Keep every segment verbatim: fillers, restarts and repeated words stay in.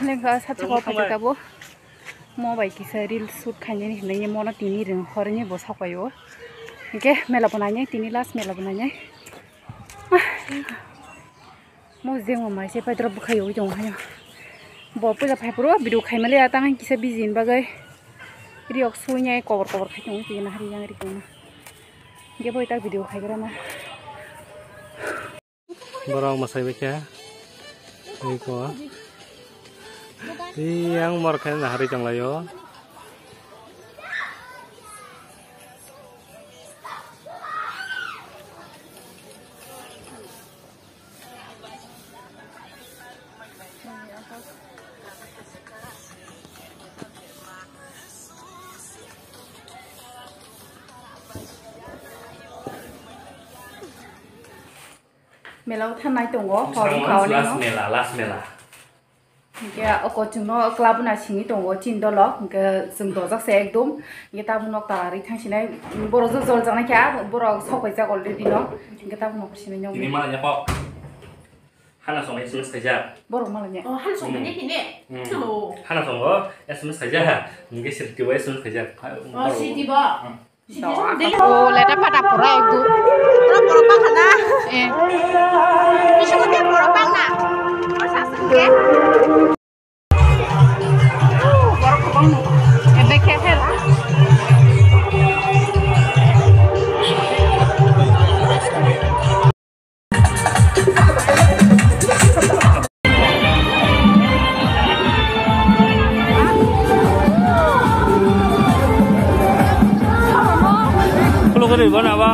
Lengkha sachi ko phaikha tabuk. Mo bai kisa reels shoot khainani hinwi mono tini ring horni bo sapaio. Hingke mela bo nainai, tini last mela bo nainai. Mo jengma mai se paidrop bwkhai oi tongo haino. Bo puja phai phuru video khaimali atang kisa busy ni bagwi. Riyok suinai kobor kobor khai tongo, tini hari yang ri tongo. Hingke bo ita video khaigrana. Borok mwsai bai khe. Ui ko. Ui yang mor khe naharwi tonglaio. Mela o thanai tongo, hor wngkha o last nino. Mela, last mela. Hingke o kochwng no club na simi tongo chin dolo, hingke chwng dojak se ekdom, hingke tabuk nok tala ri thang sinai, borok jo jol janai kha, borok sok paijak already no, hingke tabuk nok sinai nyok. Tini ma ya kok. Hana song S M S khaijak. Borok ma lanya. Oh, hana song khaijak kine. Hmm. Hello. Hana song o S M S khaijak, hingke sirti o S M S khaijak. Oh, sirti ba. Hmm. O leta pata pura ekdu. Pura pura pang na. Eh. Bisu ko te pura pang na. Pura sa sengke. Ebe khe khe. Khulugwi rwibana ba.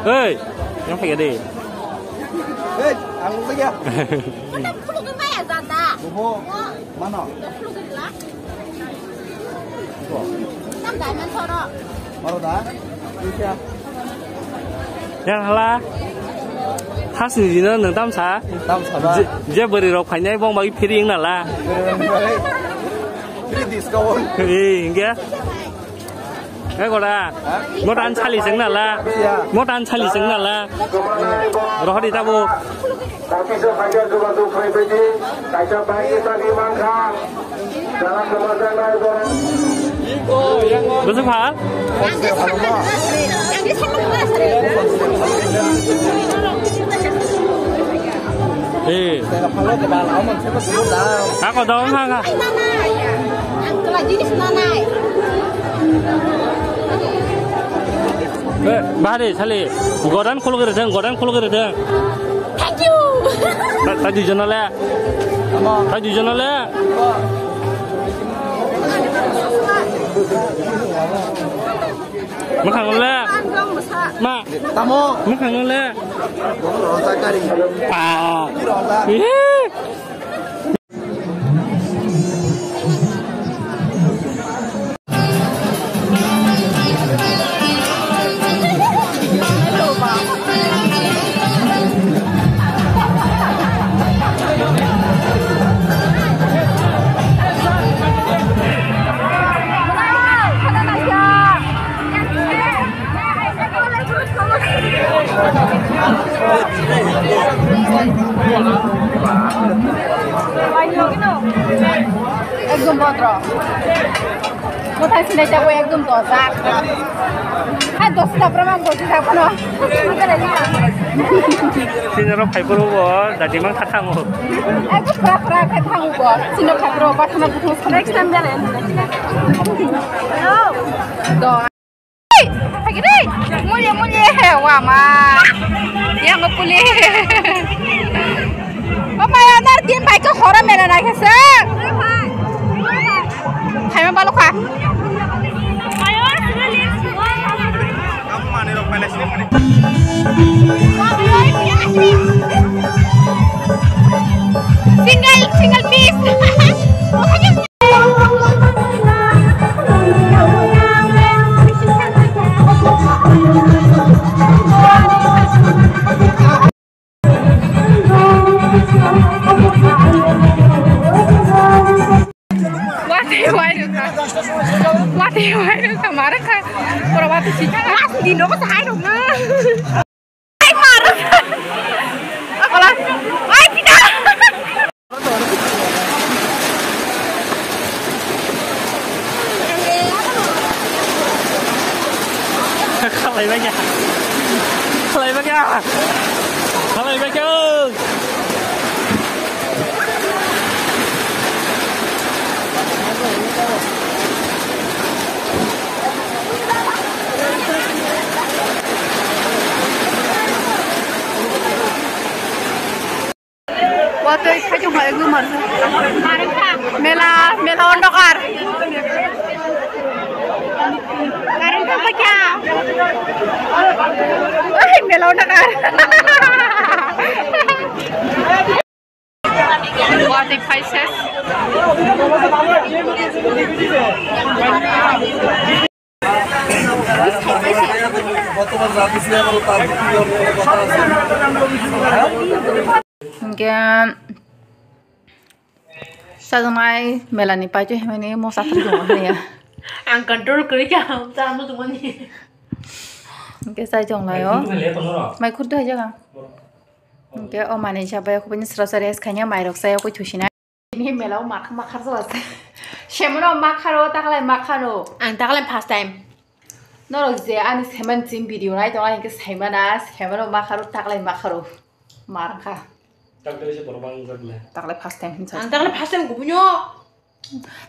Hei, yang pakai deh. Hei, aku saja. Buho, mana? Yang hala. Hasni dino nang tamsa. Tamsa ba. Je, je bwrwi rok phainai bong bai free wng nala. Free discount. Eh, hingke. Eh, gora. Mo tan sali seng nala. Mo tan sali seng nala. Rohori tabo. Office o khaikhe jogajog khlaibaidi, kaisa bike ni thani mankha. Jara kwmajaknai borok. Bwswk pha? Eh. Ako dong ha ha. Ang kela jinis nanai. Eh, bahari sali. Godan khulugwi rithang, godan khulugwi rithang. Thank you. Ta, ta duijon le. Ta duijon le. Mwkhang le. Ma. Tamo. Mwkhang le. Rosa kari. Ah. Ih. Ekdom botro. Mothai sinai tabuk ekdom dojak. Hai dos ta pura mang boji jak phano. Sini rok phai phuru bo dadi mang kha thango. Ekdom pura pura khe thango bo. Sini phai phuru bo thana buthung. Next time bere. Do. Hey, hey, hey. Mulia, mulia, he, wa ma. Yang puli. O maya nar din pai ko hora mena na kesa. Hai ma balu kha. Single, single piece. Ai, no, kamara ka. Pura wati sita. Last din no, ko sai no. Ai, mar. Akola. Ai, pita. Khalai bai kha. Khalai bai kha. Khalai bai kha. Watwi khaijong hai gumar. Mela, mela ondokar. Current thang paikha. Oi, mela ondokar. Watwi phai ses. Hingke sajwnai melani paito himani mosa khri tongo hwnwi ya. Ang control kwrwi kha, cha no tongmani. Hingke chai tonglaio. Mai khurdo hai jaga. Hingke o manwi sabai khubini sra sra rest khaina mairok chaya koi thusinai. Ini mela o makha makha rw ase. Semano makha rw taklai makha no. Ang taklai first time. Norok je ani semen chim video nai tongo hingke saimana semano makha rw taklai makha rw. Markha. Taklai se borok bang jagle. Taklai first time hinsa. Ang taklai first time kubunyo.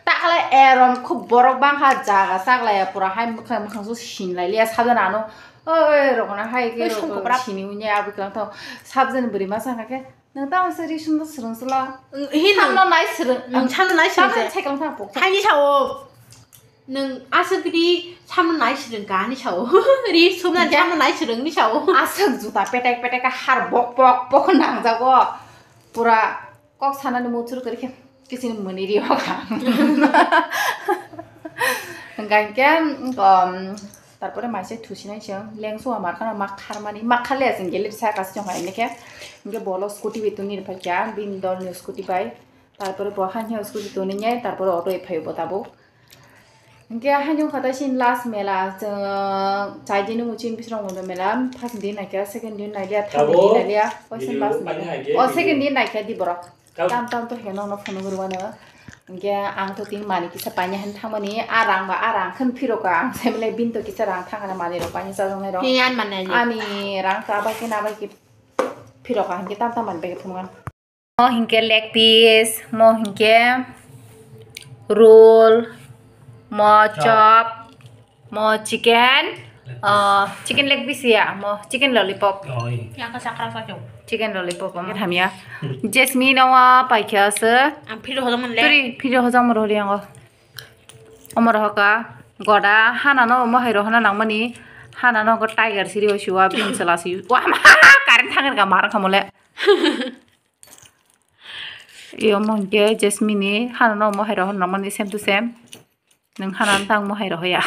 Taklai erom khub borok bangkha jaga saklai pura hai mwkhang mwkhang so sinlai liya sabjana ano. Oi rokona hai ke sini unya abiklang tho sabjani bwrwi masa kake. Nang tamo se ri sumdo swrwng sala. Hino. Samno nai swrwng. Nang samno nai swrwng se. Tamo se kang tang pok. Haini sao. Nang aswk ri samno nai swrwng ka ani sao. Ri sumna samno nai swrwng ni sao. Aswk juta petek petek ka har bok bok bok nang jago. Pura kok sanani muchur kari khe. Kisini mani ri hoka. Hingke, um, tarpore maise thusinai chwng lengsu amar khana mak kharmani, mak kharle chwng gele sa kasi chwng hai neke. Hingke bolo scooty bai tuni rwphaikha, bini dolni scooty bai. Tarpore bo haino scooty tuni nye, tarpore auto bai phaio bo tabuk. Hingke haino khatai sin last mela chwng chaidini muchin bisrong mondo mela, first din naikha, second din naikha, third din naikha, o sin last mela. O second din naikha di borok. Tam tam to heno no phone gurwano. Hingke ang to tin mani kisa paina han thangmani, a rang ba a rang khan phiro ka ang sai mile bin to kisa rang thangana mani rok paina chajaknai rok. He, an mannai. Ani rang ka bai khe na bai khe phiro ka hingke tam tam mani bai phungan. Mo hingke leg piece, mo hingke roll, mo chop. Mo chicken, ah, chicken leg piece ya, mo chicken lollipop. Oi. Yang ka sakra sa chong. Chicken lollipop, mo hamya. Jasmine awa paikha se. Ang phiro hojang mon le. Turi phiro hojang mo rori ango. Omo rohoka goda hana no mo hai rohona nangmani. Hana no go tiger siri o siwa bin sala si. Wa ma current thangen ka mar khamole. Iyo mo hingke Jasmine ni hana no mo hai rohona nangmani same to same. Nang hana tang mo hai rohoya.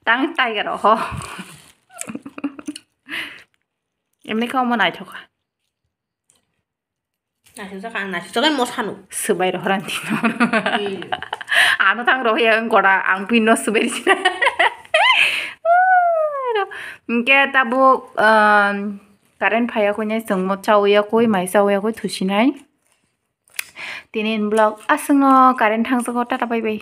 Tang tiger roho. Emni khe omo naithoka. Naisijak ang naisijak mo sanu. Swbai rohoran tino. Ano tang rohoya goda ang pino swbai sina. Hingke tabuk, um, current phaiya koi nai chwng mo chawiya koi mai chawiya koi thusinai. Tini ni vlog aswkno current thangjago, tata bye bye.